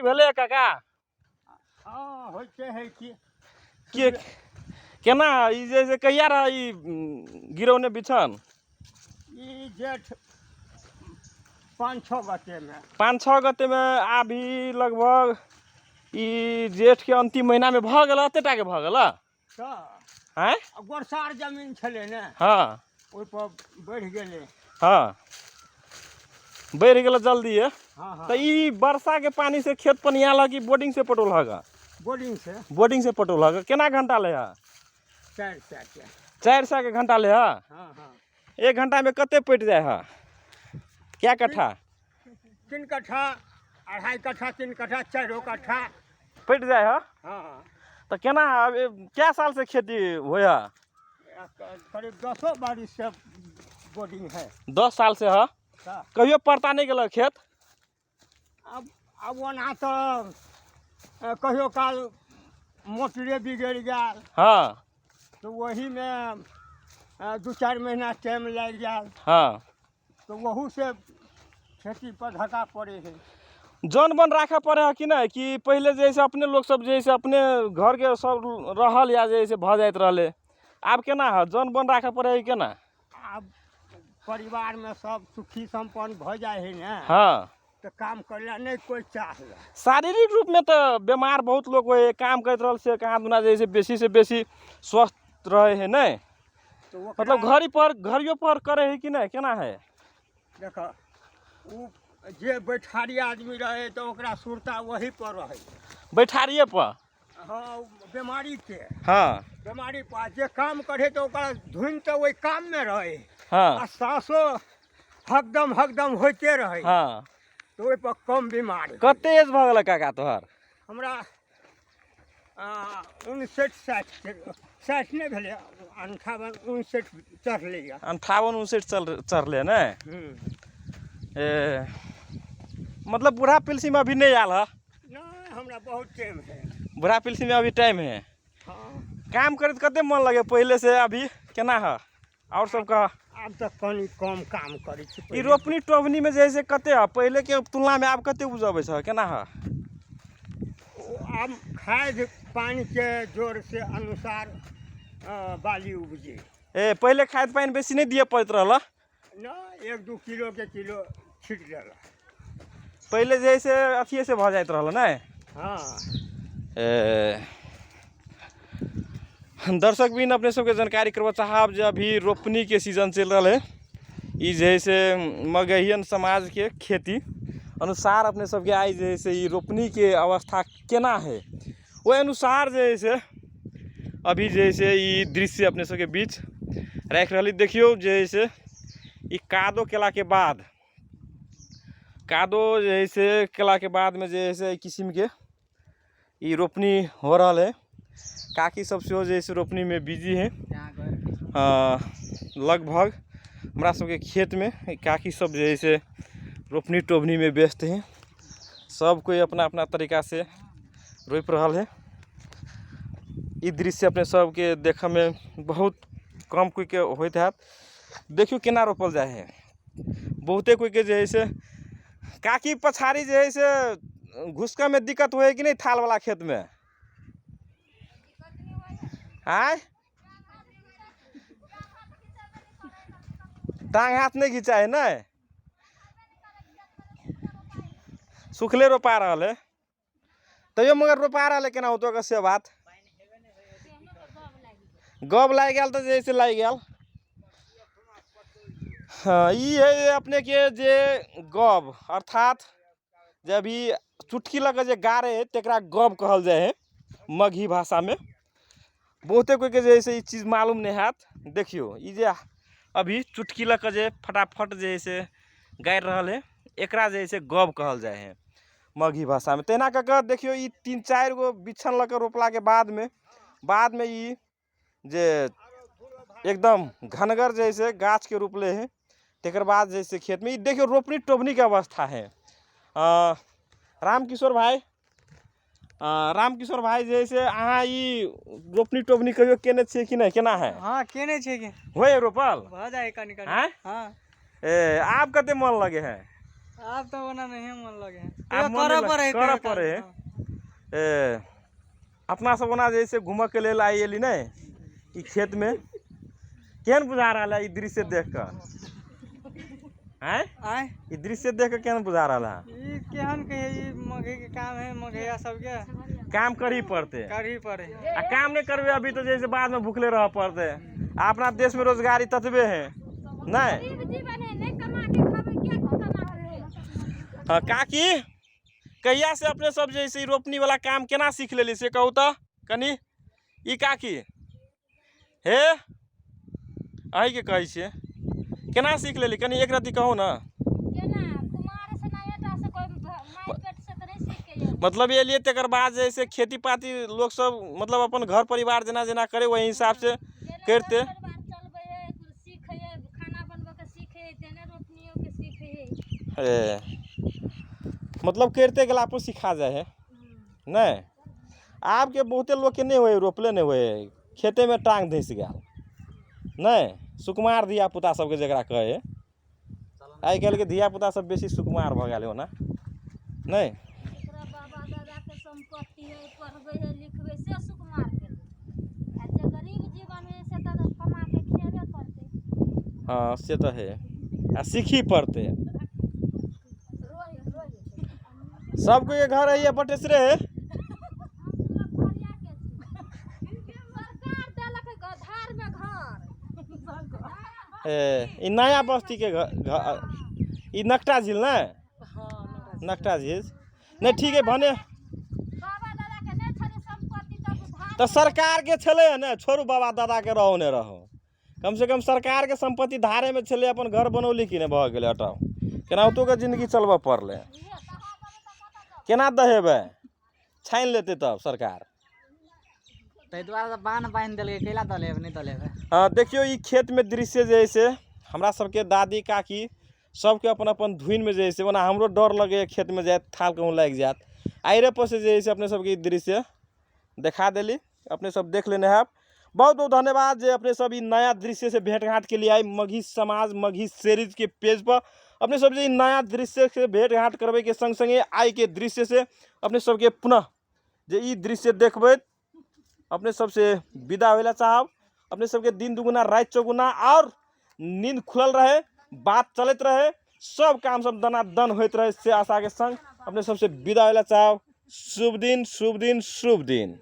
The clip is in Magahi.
भेलै काका? हँ, होइते है कि। के केना ई जे से कहिया रह ई गिरौने बिछन? ई जेठ 5-6 गते में। 5-6 गते में। अभी लगभग ई जेठ के अंतिम महीना में भऽ गेल, एते टा के भऽ गेल। तऽ आँय? आ गोरसार जमीन छलै ने। हँ। ओहिपर बढ़ि गेलै। हँ, बढ़ि गेल जल्दी। हँ हँ। तऽ ई वर्षा के पानी से खेत पनियाल है कि बोर्डिंग से पटौल हगा? बोर्डिंग से। बोर्डिंग से पटौल हगा। केना घंटा ले है? 400 के। 400 के घंटा ले है? हँ हँ। एक घंटा में कते पटि जाए है, क्या कट्ठा? 3 कट्ठा, 2.5 कट्ठा, 3 कट्ठा, 4 कट्ठा पटि जाए है। हँ हँ। तऽ केना अब कै साल से खेती होइ है? करीब 10 बारिश से बोर्डिंग है। 10 साल से है। तऽ कहियो पड़ता नहि गेल खेत? अब ओना तऽ कहियो काल मोटरे बिगड़ि गेल। हँ। तऽ ओहीमे 2-4 महीना टाइम लागि गेल। हँ। तऽ ओहूसँ खेती पर धक्का पड़ै है। जन बन राखऽ पड़े है कि नहि, कि पहिले जे से अपने लोक सब जे से अपने घरके सब रहल या जे से भऽ जाइत रहलै, आब केना है, जन बन राखऽ पड़े है केना? आब परिवारमे सब सुखी सम्पन्न भऽ जाइ है ने। हँ। तऽ काम करै लए नहि कोइ चाहला। शारीरिक रूपमे तऽ बीमार बहुत लोक होइ है, काम करैत रहल से कहाँ दुना जे से बेसी से बेसी स्वस्थ रहै है नहि? तऽ ओकरा मतलब घड़ी पर घड़ियो पर करै है कि नहि, केना है? देख, ओ जे बैठारी आदमी रहै तऽ ओकरा सुरता वही पर रहै। बैठारिये पर? हँ, बीमारीके। हँ। बीमारी पर जे काम करे तऽ ओकरा धुनि तऽ ओहि काममे रहै। हँ। आ साँसो हकदम हकदम होइते रहै। हँ। तऽ ओहिपर कम बीमार। कते एज भऽ गेलै काका तोहर? हमरा 59 60, 60 नहि भेलै, 58 59 चढ़लैए। 58 59 चढ़ले ने? हूँ। ए मतलब बूढ़ा पिलसी में अभी नहीं आयल है? नहि, हमरा बहुत टाइम है। बूढ़ा पिलसी में अभी टाइम है? हँ। काम करैत कते मन लगे पहिले से, अभी केना है, और सब कह। आब तऽ कनि कम काम करै छी। ई पहिले रोपनी टोपनी में जे से कते है, पहिले के तुलना में आब कते उपजबै छै, केना है? ओ आब खाद पानिके जोरसे अनुसार बाली उपजे। ए पहिले खाद पानि बेसी नहि दिअ पड़ैत रहल? नहि, 1-2 किलोके किलो छीट देलक। पहिले जे है से अथिये से भऽ जाइत रहल ने? हँ। ए दर्शक बिन, अपने सबके जानकारी करबऽ चाहब जे अभी रोपनी के सीजन चलि रहल है। ई जे है से मगहियन समाज के खेती अनुसार अपने सबके आइ जे है से ई रोपनी के अवस्था केना है, ओहि अनुसार जे है से अभी जे है से ई दृश्य अपने सबके बीच राखि रहली। देखियौ, जे है से ई कादो केला के बाद, कादो जे है से केला के बाद में जे है से एहि किसिम के ई रोपनी हो रहल है। काकी सब सेहो जे है से रोपनी में बिजी है। लगभग हमरा सबके खेत में काकी सब जे है से रोपनी टोपनी में व्यस्त है। सब कोई अपना अपना तरीका से रोपि रहल है। ई दृश्य अपने सबके देखऽ में बहुत कम कोई के होइत हैत। देखियौ केना रोपल जाइ है। बहुते कोई के जे है से काकी पछाड़ी जे है से घुसकऽ में दिक्कत होइ है कि नहि थाल वाला खेत में? आँय, टांग हाथ नहि घिचाइ है ने? सुखले रोपा रहल है तैयो, मगर रोपा रहल है केना होतो के से बात। गब लागि गेल तऽ जे है से लागि गेल। हाँ, ई है अपने के जे गब, अर्थात जे अभी चुटकी लऽ के जे गाड़े है तकरा गब कहल जाइ है मगही भाषा में। बहुते कोई के जे है से ई चीज मालूम नहि हैत। देखियौ, ई जे अभी चुटकी लऽ के जे फटाफट जे है से गाड़ि रहल है, एकरा जे है से गब कहल जाइ है मगही भाषा में। तहिना कऽ कऽ देखियौ, ई 3-4 गो बिछन लऽ कऽ रोपला के बाद में ई जे एकदम घनगर जे है से गाछ के रूप ले है, तकर बाद जे है से खेत में ई देखियौ रोपनी टोपनी के अवस्था है। रामकिशोर भाई, रामकिशोर भाई, जे है से अहाँ ई रोपनी टोपनी कहियो केने छियै कि नहि, केना है? हँ, केने छियै कि। होय रोपल? भऽ जाइ कनि कनि। आँय? हँ। ए आब कते मन लगे है? आब तऽ ओना नहिए मन लगे है। आब मन करऽ नहि पड़े है, करऽ कहियो पड़े है। काल, ए अपना सब ओना जे छै घूमऽ के लेल आइ एली नहि ई खेत में, केहन बुझा रहल है ई दृश्य देख कऽ? आँय? आँय? ई दृश्य देख कऽ केहन बुझा रहल है? ई केहन कहियै, ई मगही के काम है, मगहिया सबके काम करही पड़ते, करही पड़े है। आ काम नहीं करबे अभी तो जैसे बाद में भूखले रह पड़ते। आ अपना देश में रोजगारी ततबे है नहीं। गरीब जीवन है, नहीं कमा के खाबै के कमा के? हाँ काकी, कहिया से अपने सब जे छै रोपनी वाला काम केना सीख लेली से कहू तऽ कनि। ई काकी हे, अहीँके कहै छियै, केना सीख लेली, कनि एक रत्ती कहू ने। केना? कुमार से नया से कोई माय पेट से तऽ नहीं सीख के। मतलब एलियै तकर बाद जे से खेती पाती लोक सब मतलब अपन घर परिवार जेना जेना करे ओहि हिसाब से करिते। परिवार चलबै है, सीखै है, खाना बनबै के सीखै है, तेने रोपनियो के सीखै है। ए मतलब करिते गेला पर सिखा जाइ है नहि? आबके बहुते लोकके नहि होइ, रोपले नहि होइ, खेतेमे टाँग धँसि गेल नहि। सुकुमार धिया पुता सबके जकरा कहै है, आइ काल्हिके धिया पुता सब बेसी सुकुमार भऽ गेल ओना नहि। एकरा बाबा दादाके सम्पत्ति है, पढ़बै है, लिखबै, से सुकुमार गेलै। आ जे गरीब जीवन है से तऽ कमा के खेबे करतै। हँ, से तऽ है, आ सीखही पड़तै। रोज रोज। सबके घर है बटेसरे है। हम सब घरिया के छी, सरकार देलक धार में घर। ए ई नया बस्ती के घर, ई नकटा झील ने, नकटा झील नहीं, ठीक है भने। बाबा दादा के नहि छलै सम्पत्ति तब धार। तऽ सरकार के छलै ने, छोड़ू बाबा दादा के, रहो ने रहो, कम से कम सरकार के संपत्ति धारे में छलै, अपन घर बनौली कि नहि, भऽ गेलै, हटाउ। केनाहितो के जिंदगी चलबऽ पड़लै। केना दहेबै? छानि लेतै तब सरकार। ताहि दुआरे तऽ बान्ह बान्हि देलकै, कैला दलेबै नहि दलेबै। हाँ, देखियौ ई खेतमे दृश्य जे है से हमरा सबके दादी काकी सबके अपन अपन धुनमे जे है से, ओना हमरो डर लगैए खेतमे जाइत, थाल कहूँ लागि जायत। आइरे पर से जे है से अपने सबके ई दृश्य देखा देली, अपने सब देख लेने हैब। बहुत बहुत धन्यवाद जे अपने सब ई नया दृश्य से भेंट घाट के लिए आई मगही समाज मगही सीरीज के पेज पर। अपने सब जे ई नया दृश्य से भेंट घाट करबै के संग संगे आइ के दृश्य से अपने सबके पुनः जे ई दृश्य देखबै, अपने सबसे विदा होइला चाहब। अपने सबके दिन दुगुना राति चौगुना और नींद खुलल रहे, बात चलैत रहे, सब काम सब दनादन होइत रहे, से आशा के संग अपने सबसे विदा होइला चाहब। शुभ दिन, शुभ दिन, शुभ दिन।